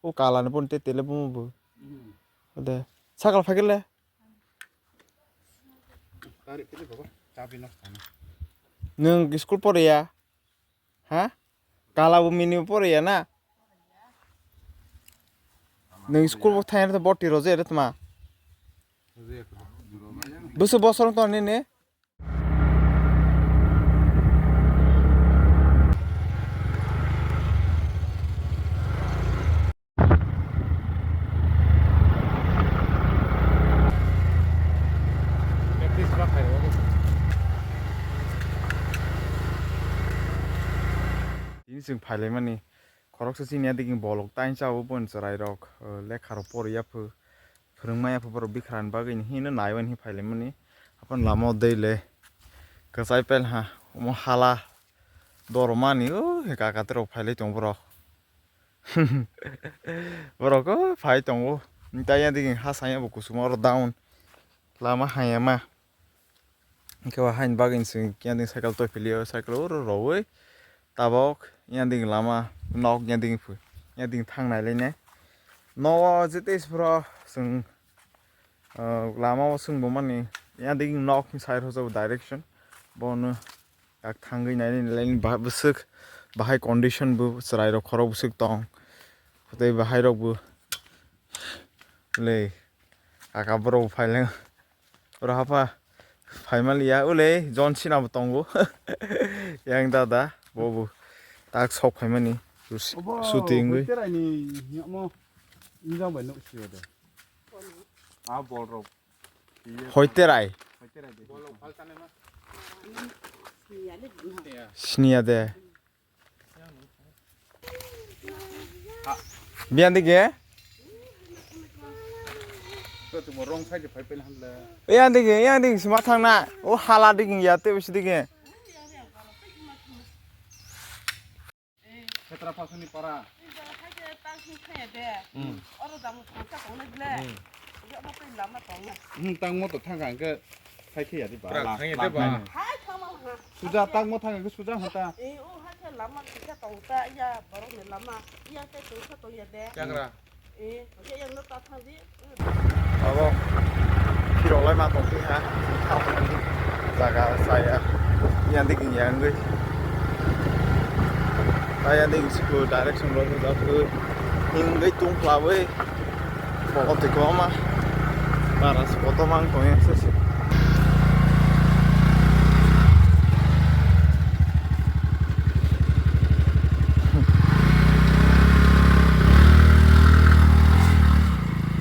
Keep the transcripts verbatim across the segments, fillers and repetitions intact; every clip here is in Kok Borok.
O kala ni bon te tele bumu bu. Hmm. Ode. Sakal phagele. Tarik kiri baba. Chabi no sana. Nwng school pore ya? Ha? Kala bo mini pore ya na? Nwng school bo thai to boti roje re tma. Busu bosor to ne ne. Tini chwng phailaimani khoroksa chini adigini bolok tainsa o bon chwrairok, eh, lekharok poriya phu. Phwrwngmaya phu borok bikhrani bagwi hino naiwi hinwi phailaimani. Aphano lama o dei le kwchai pelha omo hala dormani o kaka terok phailai tongo borok. Borok o phai tongo. Tei yadigi ha saya bo kusuma oro down lama hayama. Hwnkhe bo haini bagwi chwng kiyading cycle toi philio, cycle oro rowi tabok yading lama nok yading phu yading thang nailainai. Nogo jete phuru chwng, ah, lama o chwng bo mani yading nok ni side o jabo direction bono yak thangwi nainai bwswk bahai condition bo chwrairok khorok bwswk tong tei bahairok bo le kaka borok bo phaileng. Oro hapha phaimaliya, ule John Cena bo tongo. Yang dada, bo bo tak sok phaimani. Shooting wi. Terai ni yamo injang bai nuk siyo de. A bol rok. Hoi terai. Hoi terai de. Sniya de. Biyan dige? Biyan dige, biyan dige sima thangna. O hala dige ya te bisi dige. Setra pasuni para. Hmm. Hmm, tang moto thangka hwnkhe. Hai khe ya di ba. Prak la, thang ya la di ba. Hai thang ma ha. Suja tang mo thang ke suja hata. Eh, o ha khe lama kisa tong ta ya borok ni lama. Ya ke tong sa tong ya de. Jagra. Eh, ya yang no ta thang di. Abo. Kiro lai ma tong ha. Jaga saya. Yang di ging yang gui. Ta yang di school direction lo ni da ku. Hing gui tung pla bui. Bokol twi kwbangma bara se kotor mang tongya se se.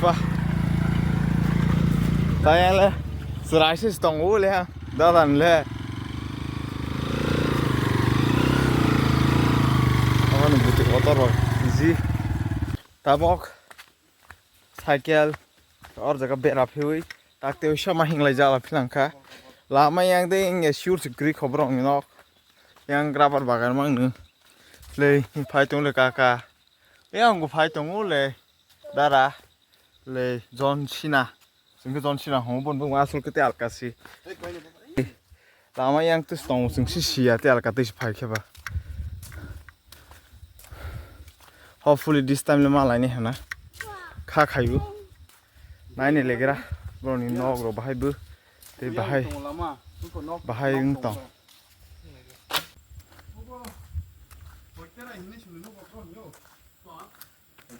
Ba. Tayale chwrai se tongo le ha. Dadan le. Aboni buti kotor rok easy. Tabok. Cycle or jaga bera phiwi tak tei sama hinglai jala philangkha. Lama yang de inge sure se gri khobor ong nok. Yang rubber bagan mang nu. Le phai tong le kaka. Yang go phai tong le dara le John Cena. Singke John Cena hong bon bung asol kete alkasi. Lama yang tus tong sing si sia te alka tus phai kheba. Hopefully this time le malai ni hana. Kha khayu. Nai ni legra. Bro ni nok ro bahai bu. Te bahai. Bahai ung tong.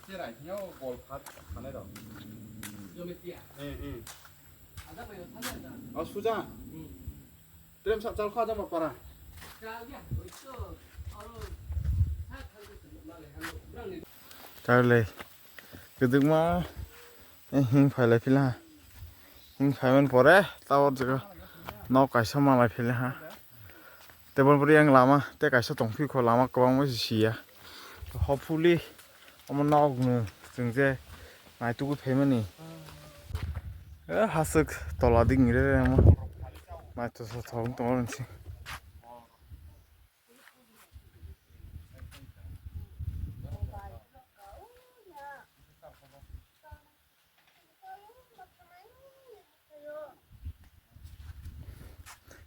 Cherai hino gol phat sanai rok. Jomit ya. Eh, eh. Ada pa yo sana da. Oh, suja. Hmm. Trem sa chal kha jama para. Chal ya, oi to. Aro sa thang ko ma le hanu. Brang ni. Tarle. Keduk ma. Eh, hing phai lai phila. Hing phai man pore, tawar jaga. Nok kaisa ma lai phila ha. Tebol bwrwi ang lama tei kaisa tongphikho lama kwbangma se siya. Hopefully omo nokno chwng je naitugwi phaimani. Eh, haswk tola ding re re omo. Naithothok wng tongma rwngsi.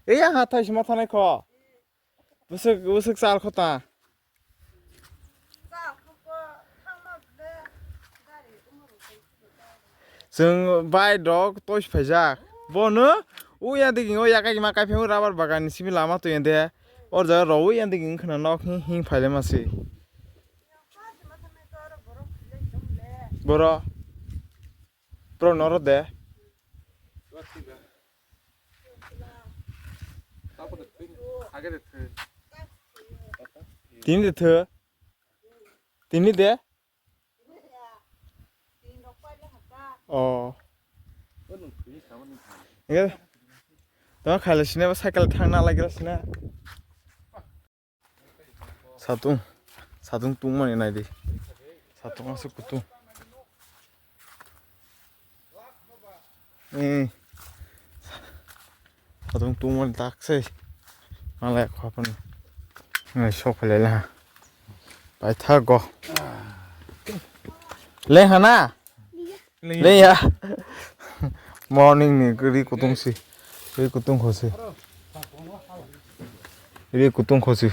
Ei, ang hathai sima thanai kho. Bwswk, bwswk chal kho ta. Chal kho kho, thangma bwle. Chwng bai dok toi phaijak. Bono u ya diging o yakai ma kai phai rubber bagan ni simi lama to yende. Or jaga ro u ya diging khna nok hing hing phaile ma si. Boro. Bro noro de. Tini de thw. Tini de. Oh. Ege. Tama khaile sine ba cycle thang na lagira sine. Satung, satung tungmani naidi. Satung aswk kutung. Eh. Satung tungmani taksai. Malai khopani. Ngai sok phalai la. Paithago. Leng hana? Leng ya. Morning ni ri kutung si. Ri kutung khosi. Ri kutung khosi.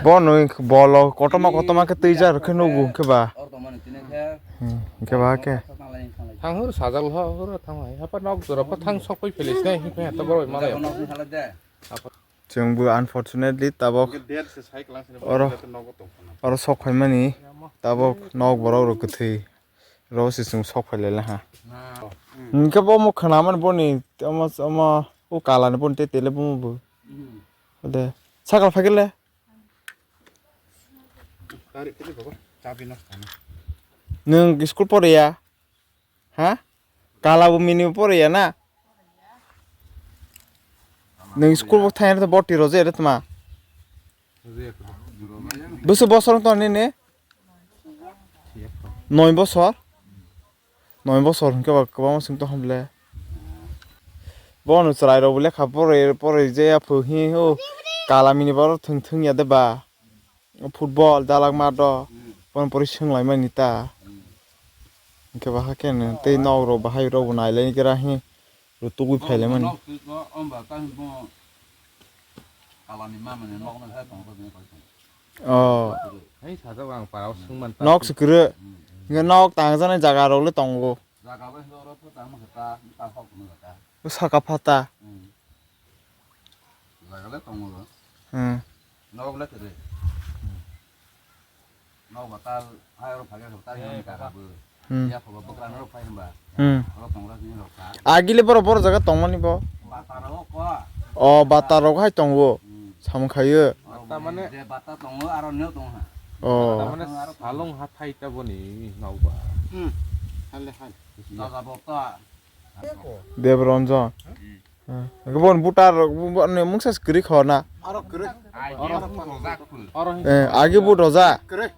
Bo nwi bolo kotorma kotorma khe twi jar khe nugo hwnkhe ba. Hmm, hwnkhe ba khe. Thang hur sajak lha hur thang hai. Hapa nok jora pa thang sok pai phelis nai hwnkhe ta borok malai. Chwng bo unfortunately tabok oro, oro sok phaimani tabok nok borok rok kwthwi. Ro se chwng sok phai lai ha. Hwnkhe bo omo khwnamani boni omo, omo o kala ni boni te tele bo bo. De sakal phai gele. Nwng school pore ya? Ha? Kala bo mini pore ya na? Nwng school bo thai to boti roje re tma. Busu bosor to ne ne? Noi bosor? Noi bosor hwnkhe ba kwbangma chwng tong hamle. Bono chwrairok bo lekha poroi, poroi je yaphu hi o kalamini borok thwng thwng ya de ba? Football dalak mat o bono pori swnglaimani ta. Hwnkhe ba hakhe nwng tei nok rok bahai rok bo nailaini gra hi rutugwi phailaimani. Kalani mamani nokno khe tongkha bini koi tong. Oh. Hai sajak ang parao swngman ta. Nok se kwrwi. Hwnkhe nok tangjaknai jaga rok le tongo. Jaga bai hwnkhe oro pho tangma khe ta, ta hok no ta. O saka phata. Hmm. Jaga le tongo. Hmm. Nok le kwrwi. Nok ba tal, hai oro phage tal ni kaka bo. Hmm. Ya phoba bwkra norok phai hwnba. Hmm. Oro tongra sini rok kha. Agile borok, borok jaga tongmani bo. Bata rok ko. O, bata rok hai tongo. Hmm. Samung khayo. Bata mane je bata tongo aro neo tongo ha. O. Bata mane salong hathai ta boni nokba. Hmm. Hale hale. Jaga bo ta. Debronjon. Hmm. Hmm. Bon butar, bon mungsa skri khona. Aro kwrwi. Agi but rojak. Oro hwn. Eh, agi but rojak. Kwrwi.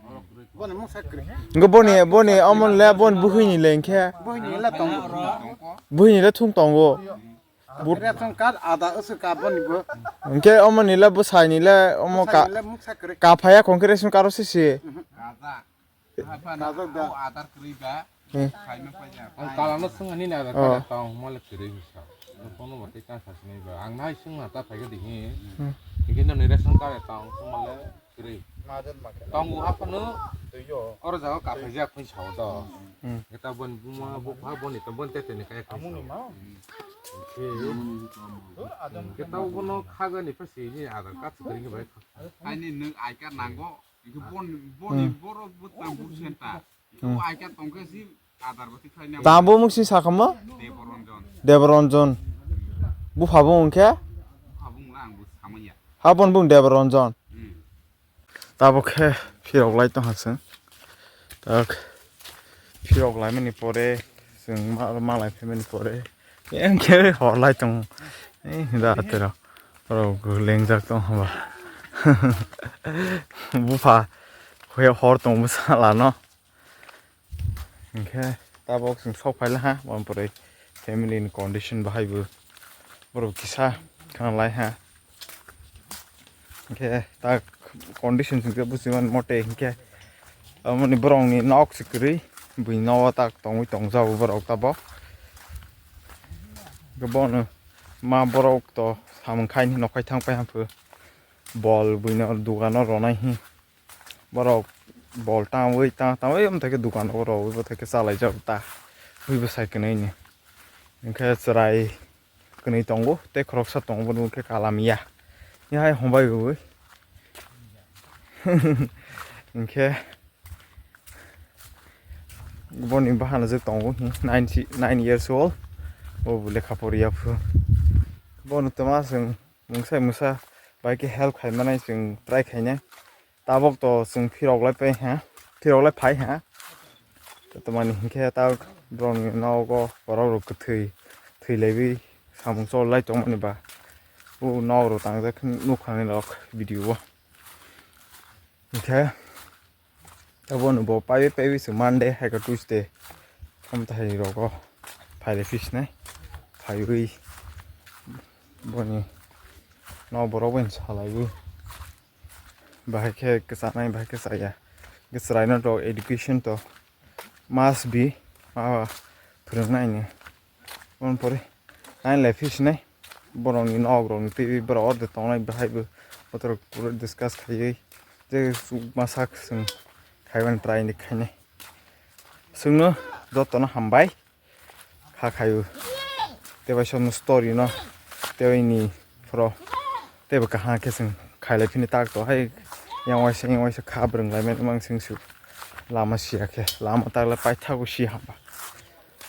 Boni mungsa kwrwi. Ngo boni, boni omon le bon buhini le hwnkhe. Buhini le tongo. Buhini le thung tongo. But ration card ada usu ka boni bo. Hwnkhe omoni le bwsai ni le omo ka. Bwsai ni le mungsa kwrwi. Ka phaya hwnkhe ration card o sisi. Mhm. Kajak da. O adar kwrwi ba. Hmm. Ang kalano swng ani na adar card tong mole kwrwi bisa. Kono bate chance asini ba. Ang nai swng na ta phai di hi. Hmm. Hingke no ni ration card tong mole kwrwi. Tong u hapano. Oro jaga ka phai jak phin sao do. Hmm. Eta bon buma bu pha boni to bon te te ni kaya phin sao. Kita bono khaga ni pasi ni adar card kwrwi ni bai. Ani nung I card nango. Hingke bon, boni borok bwtang buksen ta. Hmm. O I card tongkhe si adar bati khlaina. Tamo mungsi sakamo? Deboronjon. Deboronjon. Bupha bo hwnkhe? Bupha bo wngla ang bo samanya. Habon bung Deboronjon. Hmm. Tabok khe phirok lai tongha chwng. Tak phirok laimani pore chwng ma, malai phaimani pore. Engkhe hor lai tong. Eh, da tero. Oro lengjak tong haba. Bupha hor tong bwsala no. Hingkhe tabok chwng sok phaila ha, boni pore family ni condition bahai bo borok kisa khna lai ha. Hingkhe ta condition chwng khe buchimani mote hingkhe. Aboni borokni nok se kwrwi, buini nogo tak tongwi tongjago borok tabok. Bono ma borok to samung khai ni nokhai thang pai hampho. Bol buino dugano ronai hi. Borok bol tangwi tang tangwi omo thai khe dugano rogwi bo thai khe chalaijak ta. Wi bwsai kwnwi ni. Hinkhe chwrai kwnwi tongo tei khoroksa tongo bono hinkhe kalam ya. Ni hai hombai gwi. Hinkhe boni bahana je tongo hi nine si-, nine years old. Bo bo lekha poriya phu. Bono twma chwng mungsa mungsa bai khe help khai manai chwng try khainai. Tabok to chwng phirok lai pai ha, phirok lai phai ha. Tamani hinkhe ta borokni nogo borok rok kwthwi thwi laiwi samung chol lai tongmani ba. O nok rok tangjak nukha ni rok video o. Hinkhe taboni bo paiwi paiwi se Monday hai khe Tuesday. Amtahai rogo phaile phisnai. Phaiwi boni nok borok bai salaiwi. Bahai khe kwchanai, bahai khe chaya. Kwchwraino to education to must be, ma phwrwngnaini. Oboni pore nine lai phi sinai. Borokni nok rokni twi borok order tongnai bahai bo botorok pura discuss khaiwi je chukma sak chwng khaimani try ni khainai. Chwngno jotono hambai. Kha khaio. Tebai somno story no tebai ni phoro teibo kaham khe chwng khailai phini tak to hai yang waisa yang waisa kha bwrwng lai mani mang chwng su lama siya khe lama tak lai paithago si hamba.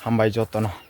Hambai jotono.